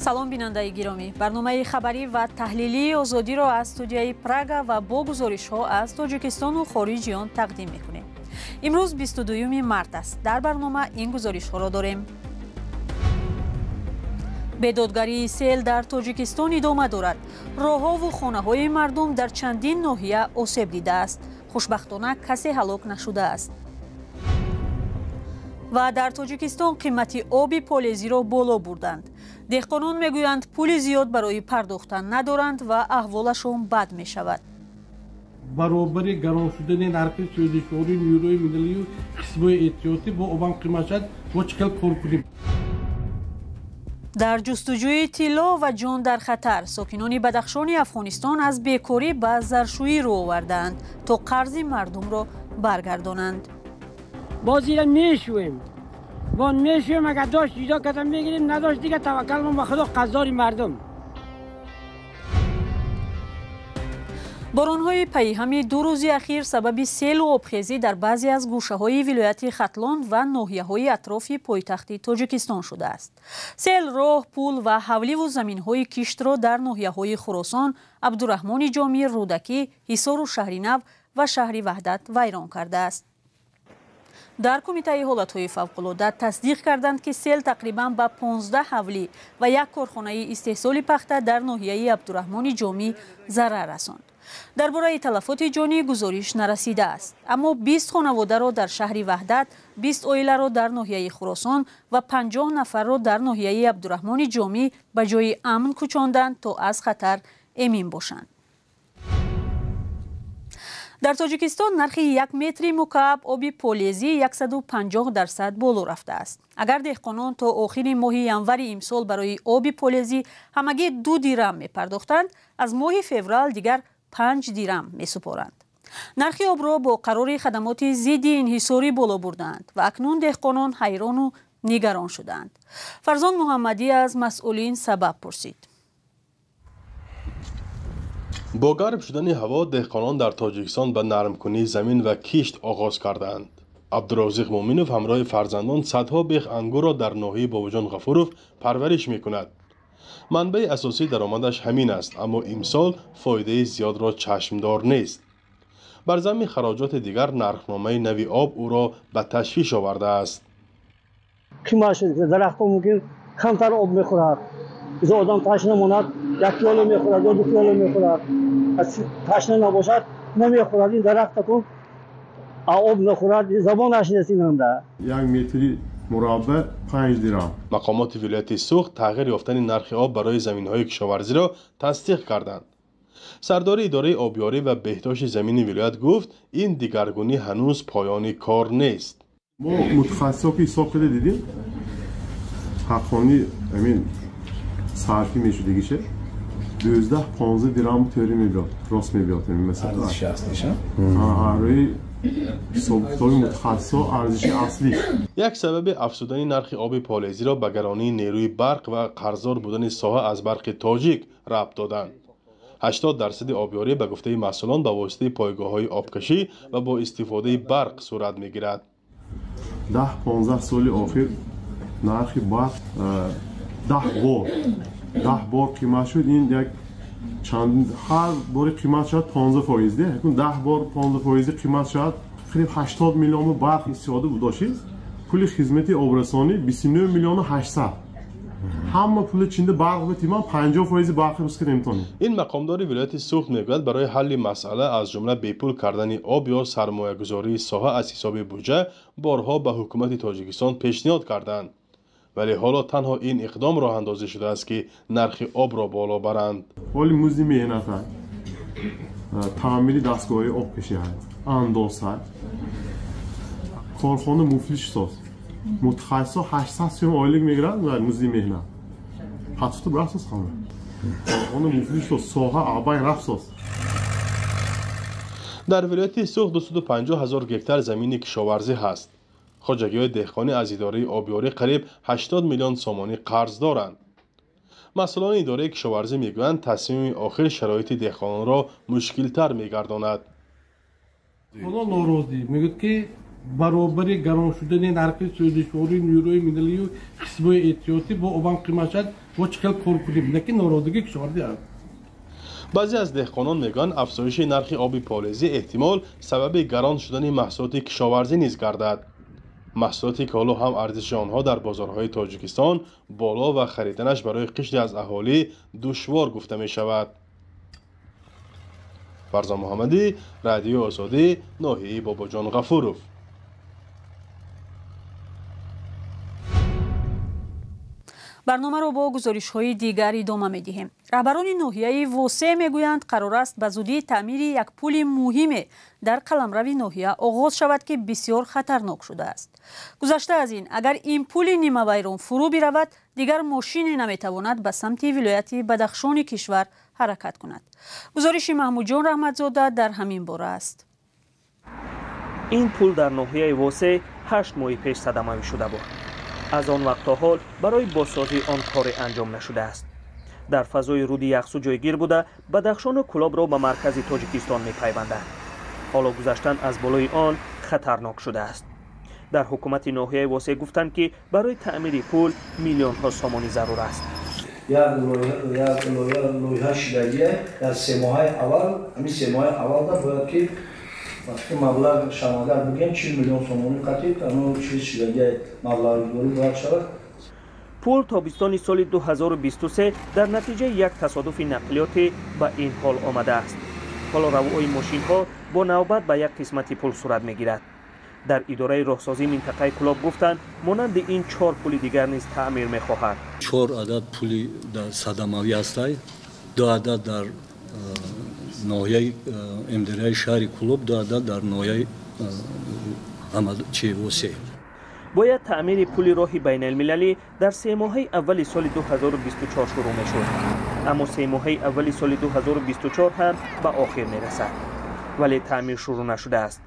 Салом, бинандаи гиромӣ. Барномаи хабарӣ ва таҳлилии Озодиро аз студияи Прага ва бо гузоришҳо аз Тоҷикистону хориҷи он тақдим мекунем. Имрӯз 22 март аст. Дар барнома ин гузоришҳоро дорем. Бедодгарии сел дар Тоҷикистон идома дорад. Роҳҳову хонаҳои мардум дар чандин ноҳия осеб дидааст. Хушбахтона касе ҳалок нашудааст. Ва дар Тоҷикистон қимати оби полезиро боло бурданд. Деҳқонон мегӯянд, пули зиёд барои пардохтан надоранд ва аҳволашон бад мешавад. Баробари гарон шудани нархи сӯзишворӣ, нерӯи миллию қисмҳои эҳтиётӣ бо обам қимат шуд, мо чӣ хел кор кунем? Дар ҷустуҷӯи тилло ва ҷон дар хатар, сокинони Бадахшони Афғонистон аз бекорӣ ба заршӯӣ рӯ овардаанд, то қарзи мардумро баргардонанд. Боз ира мешӯем, бо мешӯем, агар дошт ҷудо карда мегирем, надошт дига таваккал ба Худо, қарздори мардум. Боронҳои пайҳами ду рӯзи ахир сабаби селу обхезӣ дар баъзе аз гӯшаҳои вилояти Хатлон ва ноҳияҳои атрофи пойтахти Тоҷикистон шудааст. Сел роҳ, пул ва ҳавливу заминҳои киштро дар ноҳияҳои Хуросон, Абдураҳмони Ҷомӣ, Рӯдакӣ, Ҳисору Шаҳринав ва шаҳри Ваҳдат вайрон кардааст. Дар Кумитаи ҳолатҳои фавқулода тасдиқ карданд, ки сел тақрибан ба 15 ҳавлӣ ва як корхонаи истеҳсоли пахта дар ноҳияи Абдураҳмони Ҷомӣ зарар расонд. Дар бораи талафоти ҷонӣ гузориш нарасидааст, аммо 20 хонаводаро дар шаҳри Ваҳдат, 20 оиларо дар ноҳияи Хуросон ва 50 нафарро дар ноҳияи Абдураҳмони Ҷомӣ ба ҷои амн кӯчонданд, то аз хатар эмин бошанд. Дар Тоҷикистон нархи як метри мукааб оби полезӣ 150% боло рафтааст. Агар деҳқонон то охири моҳи январи имсол барои оби полезӣ ҳамагӣ 2 дирам мепардохтанд, аз моҳи феврал дигар 5 дирам месупоранд. Нархи обро бо қарори хадамоти зидди инҳисорӣ боло бурдаанд ва акнун деҳқонон ҳайрону нигарон шудаанд. Фарзон Муҳаммадӣ аз масъулин сабаб пурсид. Бо гарм шудани ҳаво деҳқонон дар Тоҷикистон ба нармкунии замин ва кишт оғоз кардаанд. Абдурозиқ Муъминов ҳамроҳи фарзандон садҳо бех ангурро дар ноҳияи Бобоҷон Ғафуров парвариш мекунад. Манбаи асосии даромадаш ҳамин аст, аммо имсол фоидаи зиёдро чашмдор нест. Бар замми хароҷоти дигар нархномаи нави об ӯро ба ташвиш овардааст. Қимат шуд. Дарахтҳо мумкин камтар об мехӯрад. Изо одам ташна монад, як пиёла мехӯрад ё ду пиёла мехӯрад. Ташна набошад, намехӯрад. Ин дарахт акун об нахӯрад, забонаш нест инанда. Як метри мураббаъ 5 дирам. Мақомоти вилояти Суғд тағйир ёфтани нархи об барои заминҳои кишоварзиро тасдиқ карданд. Сардори идораи обёрӣ ва беҳдошти замини вилоят гуфт, ин дигаргунӣ ҳанӯз поёни кор нест. Мо мутахассисо ки ҳисоб карда дидем, ҳаққонӣ амин сарфӣ мешудагише 12-15 дирам тӯри мебиёд, рост мебиёд. Масалан, арзиши аслиша. Рӯи ҳисобкитоби мутахассисо арзиши аслӣ. Як сабаби афзудани нархи оби полезиро ба гаронии нерӯи барқ ва қарздор будани соҳа аз Барқи Тоҷик рабт доданд. 80 дарсади обёрӣ, ба гуфтаи масъулон, ба воситаи пойгоҳҳои обкашӣ ва бо истифодаи барқ сурат мегирад. 10-15 соли охир нархи барқ 10 бор, 10 бор қимат шуд. Ин як чанд ҳар бори қимат шавад 15 фоиз, де 10 бор 15 фоизи қимат шавад, қариб 80 миллиону барқ истифода будошид. Пули хизмати обрасонӣ 29 миллиону 800. Ҳама пули чинда барқ битиман, 50 фоизи барқи рӯз карда наметонем. Ин мақомдори вилояти Суғд мегӯяд, барои ҳалли масъала, аз ҷумла бепул кардани об ё сармоягузории соҳа аз ҳисоби буҷа, борҳо ба ҳукумати Тоҷикистон пешниҳод карданд, вале ҳоло танҳо ин иқдом роҳандозӣ шудааст, ки нархи обро боло баранд. Ҳоли музди меҳнат, таъмири дастгоҳи обкашӣ, андоз, корхона муфлис соз. Мутахассисо 800 сӯм ойлик мегирад музди меҳнат. Ҳатфту рафсоз, ҳама корхона муфлис соз, соҳа абай рафсоз. Дар вилояти Суғд 250 ҳазор гектар замини кишоварзӣ ҳаст. Хоҷагиҳои деҳқонӣ аз идораи обёрӣ қариб 80 миллион сомонӣ қарз доранд. Масъулони идораи кишоварзӣ мегӯянд, тасмими охир шароити деҳқононро мушкилтар мегардонад. Ҳоло норозӣ мегӯяд, ки Баробари гарон шудани нархи сӯзишвории нерӯи миллию қисмҳои эҳтиётӣ бо обам қимат шуд, мо чӣ хел кор кунем? Лекин норозигии кишоварзӣ аст. Баъзе аз деҳқонон мегӯянд, афзоиши нархи оби полезӣ эҳтимол сабаби гарон шудани маҳсулоти кишоварзӣ низ гардад. Маҳсулоте ки ҳоло ҳам арзиши онҳо дар бозорҳои Тоҷикистон боло ва хариданаш барои қишре аз аҳолӣ душвор гуфта мешавад. Фарзон Муҳаммадӣ, Радиои Озодӣ, ноҳияи Бобоҷон Ғафуров. Барномаро бо гузоришҳои дигар идома медиҳем. Раҳбарони ноҳияи Восе мегӯянд, қарор аст ба зудӣ таъмири як пули муҳиме дар қаламрави ноҳия оғоз шавад, ки бисёр хатарнок шудааст. Гузашта аз ин, агар ин пули нимавайрон фурӯ биравад, дигар мошине наметавонад ба самти вилояти Бадахшони кишвар ҳаракат кунад. Гузориши Маҳмудҷон Раҳматзода дар ҳамин бора аст. Ин пул дар ноҳияи Восе 8 моҳи пеш садамавӣ шуда буд. Аз он вақт то ҳол барои бозсозии он коре анҷом нашудааст. Дар фазои руди Яхсу ҷойгир буда, Бадахшону Кулобро ба маркази Тоҷикистон мепайвандад. Ҳоло гузаштан аз болои он хатарнок шудааст. Дар ҳукумати ноҳияи Восе гуфтанд, ки барои таъмири пул миллионҳо сомонӣ зарур аст. Як лоиҳа шидагие дар 3 моҳаи аввал, ҳамин 3 моҳаи аввалда бояд ки вақте маблағ шавагар бигем 40 миллион сомонӣ қатъи ано чиз шидагие маблағгузорӣ бояд шавад. Пул тобистони соли 2023 дар натиҷаи як тасодуфи нақлиётӣ ба ин ҳол омадааст. Ҳоло равои мошинҳо бо навбат ба як қисмати пул сурат мегирад. Дар идораи роҳсозии минтақаи Кулоб гуфтанд, монанди ин 4 пули дигар низ таъмир мехоҳад. 4 адад пули дар садамавӣ ҳастай, 2 адад дар ноҳияи МДР шаҳри Кулоб, 2 адад дар ноҳияи Восе. Бояд таъмири пули роҳи байналмилалӣ дар 3 моҳаи аввали соли 2024 шурӯъ мешуд. Аммо 3 моҳаи аввали соли 2024 ҳам ба охир мерасад. Вале таъмир шурӯъ нашудааст.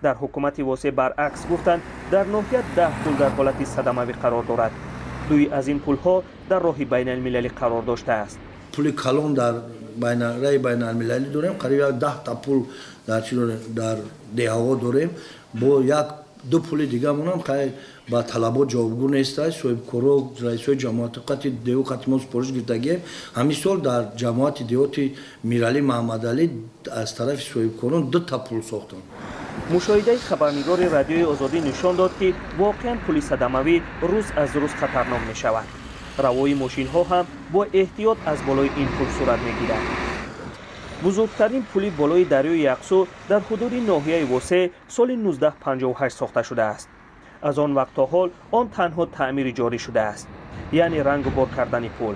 Дар ҳукумати Восе баръакс гуфтанд, дар ноҳия 10 пул дар ҳолати садамавӣ қарор дорад. 2 аз ин пулҳо дар роҳи байналмилалӣ қарор доштааст. Пули калон дар раи байналмилалӣ дорем, қариб 10 та пул дар деҳаҳо дорем. Бо 1-2 пули дигармонам ба талабот ҷавобгӯ нестад. Соҳибкоро, раисҳои ҷамоати қати деҳу қати мо супориш гирифтагием. Ҳамин сол дар ҷамоати деҳоти Миралӣ Маҳмадалӣ аз тарафи соҳибкорон 2 та пул сохтанд. Мушоҳидаи хабарнигори Радиои Озодӣ нишон дод, ки воқеан пули садамавӣ рӯз аз рӯз хатарнок мешавад. Равои мошинҳо ҳам бо эҳтиёт аз болои ин пул сурат мегирад. Бузургтарин пули болои дарёи Яқсу дар ҳудуди ноҳияи Восе соли 1958 сохта шудааст. Аз он вақт то ҳол он танҳо таъмири ҷорӣ шудааст, яъне рангу бор кардани пул.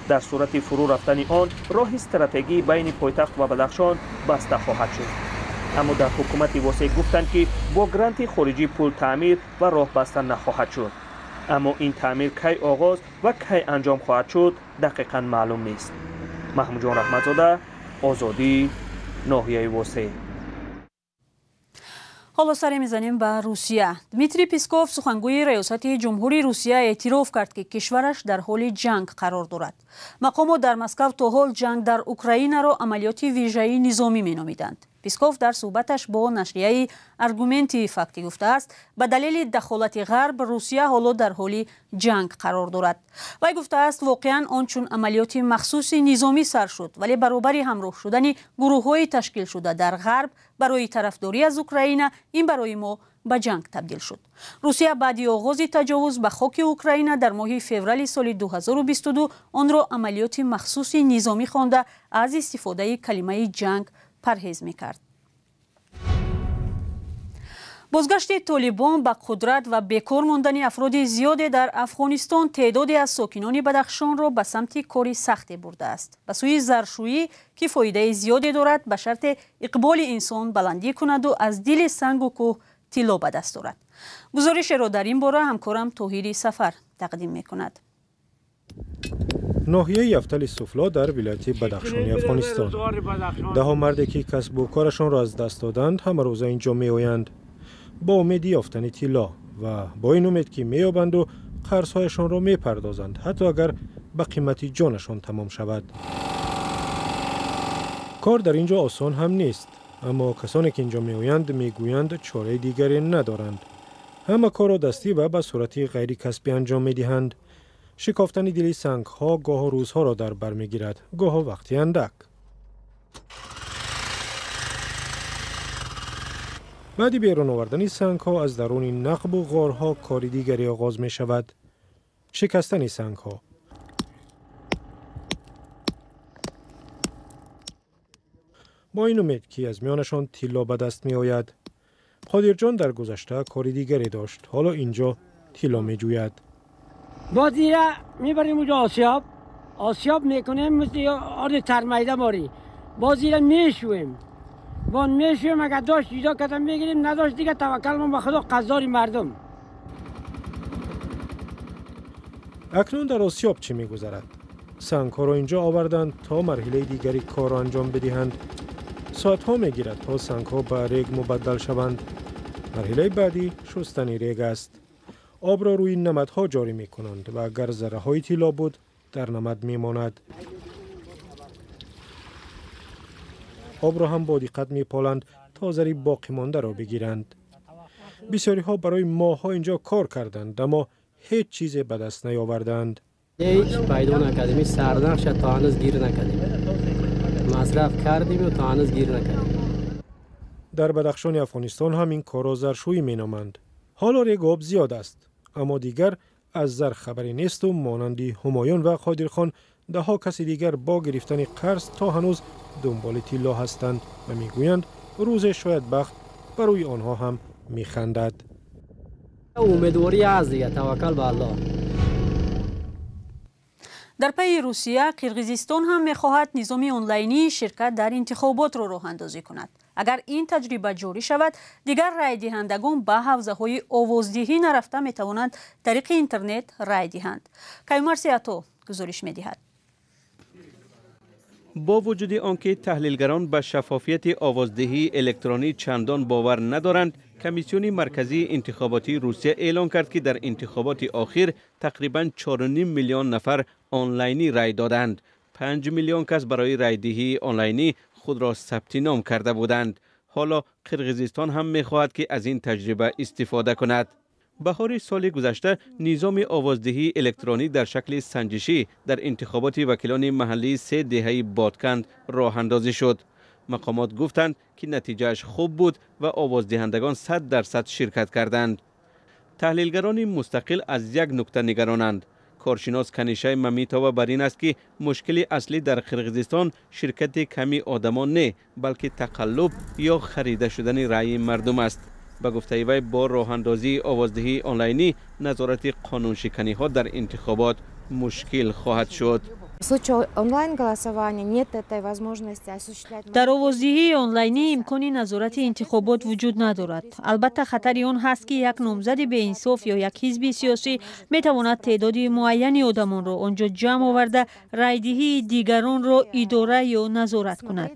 Дар сурати фурӯ рафтани он роҳи стратегии байни пойтахт ва Бадахшон баста хоҳад шуд. Аммо дар ҳукумати Восе гуфтанд, ки бо гранти хориҷӣ пул таъмир ва роҳ баста нахоҳад шуд. Аммо ин таъмир кай оғоз ва кай анҷом хоҳад шуд, дақиқан маълум нест. Маҳмудҷон Раҳматзода, Озодӣ, ноҳияи Восе. Ҳоло саре мезанем ба Русия. Дмитрий Песков, сухангӯи раёсати ҷумҳурии Русия, эътироф кард, ки кишвараш дар ҳоли ҷанг қарор дорад. Мақомот дар Москав то ҳол ҷанг дар Украинаро амалиёти вижаи низомӣ меномиданд. Песков дар суҳбаташ бо нашрияи Аргументи фактӣ гуфтааст, ба далели дахолати ғарб Русия ҳоло дар ҳоли ҷанг қарор дорад. Вай гуфтааст, воқеан он чун амалиёти махсуси низомӣ сар шуд, вале баробари ҳамроҳ шудани гурӯҳҳои ташкилшуда дар ғарб барои тарафдорӣ аз Украина, ин барои мо ба ҷанг табдил шуд. Русия баъди оғози таҷовуз ба хоки Украина дар моҳи феврали соли 2022 онро амалиёти махсуси низомӣ хонда, аз истифодаи калимаи ҷанг парҳез мекард. Бозгашти Толибон ба қудрат ва бекор мондани афроди зиёде дар Афғонистон теъдоде аз сокинони Бадахшонро ба самти кори сахте бурдааст. Ба сӯи заршӯӣ, ки фоидаи зиёде дорад, ба шарте иқболи инсон баландӣ кунаду аз дили сангу кӯҳ тилло ба даст орад. Гузоришеро дар ин бора ҳамкорам Тоҳири Сафар тақдим мекунад. Ноҳияи Яфтали Суфло дар вилояти Бадахшони Афғонистон. Даҳо марде ки касбу корашонро аз даст доданд, ҳамарӯза инҷо меоянд бо умеди ёфтани тилло ва бо ин умед, ки меёбанду қарзҳояшонро мепардозанд, ҳатто агар ба қимати ҷонашон тамом шавад. Кор дар ин ҷо осон ҳам нест. Аммо касоне ки инҷо меоянд, мегӯянд чораи дигаре надоранд. Ҳама корро дастӣ ва ба сурати ғайрикасбӣ анҷом медиҳанд. Шикофтани дили сангҳо гоҳо рӯзҳоро дар бар мегирад, гоҳо вақти андак. Баъди берун овардани сангҳо аз даруни нақбу ғорҳо кори дигаре оғоз мешавад. Шикастани сангҳо. Бо ин умед ки аз миёнашон тилло ба даст меояд. Қодирҷон дар гузашта кори дигаре дошт. Ҳоло инҷо тилло меҷӯяд. Боз ира мебарем уҷо осиёб. Осиёб мекунем мисли орди тармайда морӣ. Боз ира мешӯем. Бон мешӯем, агар дошт ҷудо карда мегирем, надошт дига таваккалмон ба Худо, қаздори мардум. Акнун дар осиёб чӣ мегузарад? Сангҳоро инҷо оварданд то марҳилаи дигари корро анҷом бидиҳанд. Соатҳо мегирад то сангҳо ба рег мубаддал шаванд. Марҳилаи баъдӣ шустани рег аст. Обро рӯи намадҳо ҷорӣ мекунанд ва агар зарраҳои тилло буд, дар намад мемонад. Обро ҳам бо диққат меполанд то зари боқимондаро бигиранд. Бисёриҳо барои моҳҳо инҷо кор карданд, аммо ҳеҷ чизе ба даст наёварданд. Ҳеҷ пайдо накардем, ҳеҷ сарнахша то ҳанӯз гир накардем. Масраф кардем ва то ҳанӯз гир накардем. Дар Бадахшони Афғонистон ҳам ин корро заршӯӣ меноманд. Ҳоло рег об зиёд аст, аммо дигар аз зар хабаре несту монанди Ҳумоюн ва Қодирхон даҳҳо каси дигар бо гирифтани қарз то ҳанӯз дунболи тилло ҳастанд ва мегӯянд рӯзе шояд бахт ба рӯи онҳо ҳам механдад. Умедворӣ ҳаст дига, таваккал ба Аллоҳ. Дар пайи Русия, Қирғизистон ҳам мехоҳад низоми онлайнии ширкат дар интихоботро роҳандозӣ кунад. Агар ин таҷриба ҷорӣ шавад, дигар райдиҳандагон ба ҳавзаҳои овоздиҳӣ нарафта метавонанд тариқи интернет рай диҳанд. Каюмарси Ато гузориш медиҳад. Бо вуҷуди он ки таҳлилгарон ба шаффофияти овоздиҳии электронӣ чандон бовар надоранд, комиссиони марказии интихоботии Русия эълон кард, ки дар интихоботи охир тақрибан 4,5 миллион нафар онлайнӣ рай доданд. 5 миллион кас барои райдиҳии онлайнӣ худро сабти ном карда буданд. Ҳоло Қирғизистон ҳам мехоҳад, ки аз ин таҷриба истифода кунад. Баҳори соли гузашта низоми овоздиҳии электронӣ дар шакли санҷишӣ дар интихоботи вакилони маҳаллии 3 деҳаи Бодканд роҳандозӣ шуд. Мақомот гуфтанд, ки натиҷааш хуб буд ва овоздиҳандагон 100% ширкат карданд. Таҳлилгарони мустақил аз як нукта нигаронанд. Коршинос Канишай Мамитова бар ин аст, ки мушкили аслӣ дар Қирғизистон ширкати ками одамон не, балки тақаллуб ё харида шудани раъйи мардум аст. Ба гуфтаи вай, бо роҳандозии овоздиҳии онлайнӣ назорати қонуншиканиҳо дар интихобот мушкил хоҳад шуд. Дар овоздиҳии онлайнӣ имкони назорати интихобот вуҷуд надорад. Албатта хатари он ҳаст, ки як номзади беинсоф ё як ҳизби сиёсӣ метавонад теъдоди муайяни одамонро он ҷо ҷамъ оварда райдиҳии дигаронро идора ё назорат кунад.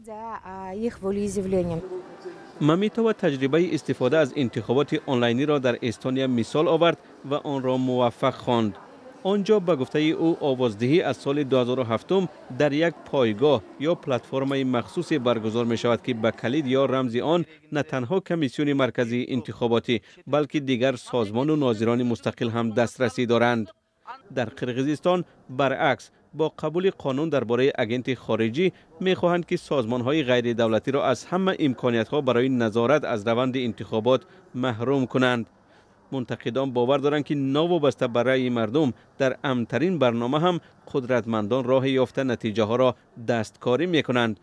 Мамитова таҷрибаи истифода аз интихоботи онлайниро дар Эстония мисол овард ва онро муваффақ хонд. Он ҷо ба гуфтаи ӯ овоздиҳӣ аз соли 2007 дар як пойгоҳ ё платформаи махсусе баргузор мешавад, ки ба калид ё рамзи он на танҳо комиссиони марказии интихоботӣ, балки дигар созмону нозирони мустақил ҳам дастрасӣ доранд. Дар Қирғизистон баръакс, бо қабули қонун дар бораи агенти хориҷӣ мехоҳанд, ки созмонҳои ғайридавлатиро аз ҳама имкониятҳо барои назорат аз раванди интихобот маҳрум кунанд. Мунтақидон бовар доранд, ки новобаста ба раъйи мардум дар амнтарин барнома ҳам қудратмандон роҳи ёфта натиҷаҳоро дасткорӣ мекунанд.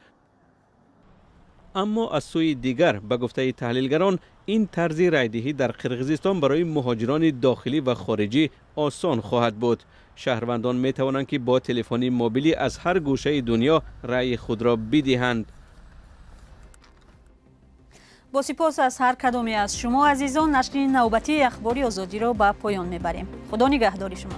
Аммо аз сӯи дигар, ба гуфтаи таҳлилгарон, ин тарзи райдиҳӣ дар Қирғизистон барои муҳоҷирони дохилӣ ва хориҷӣ осон хоҳад буд. Шаҳрвандон метавонанд, ки бо телефони мобилӣ аз ҳар гӯшаи дунё раъйи худро бидиҳанд. Бо сипос аз ҳар кадоме аз шумо азизон, нашри навбатии Ахбори Озодиро ба поён мебарем. Худо нигаҳдори шумо.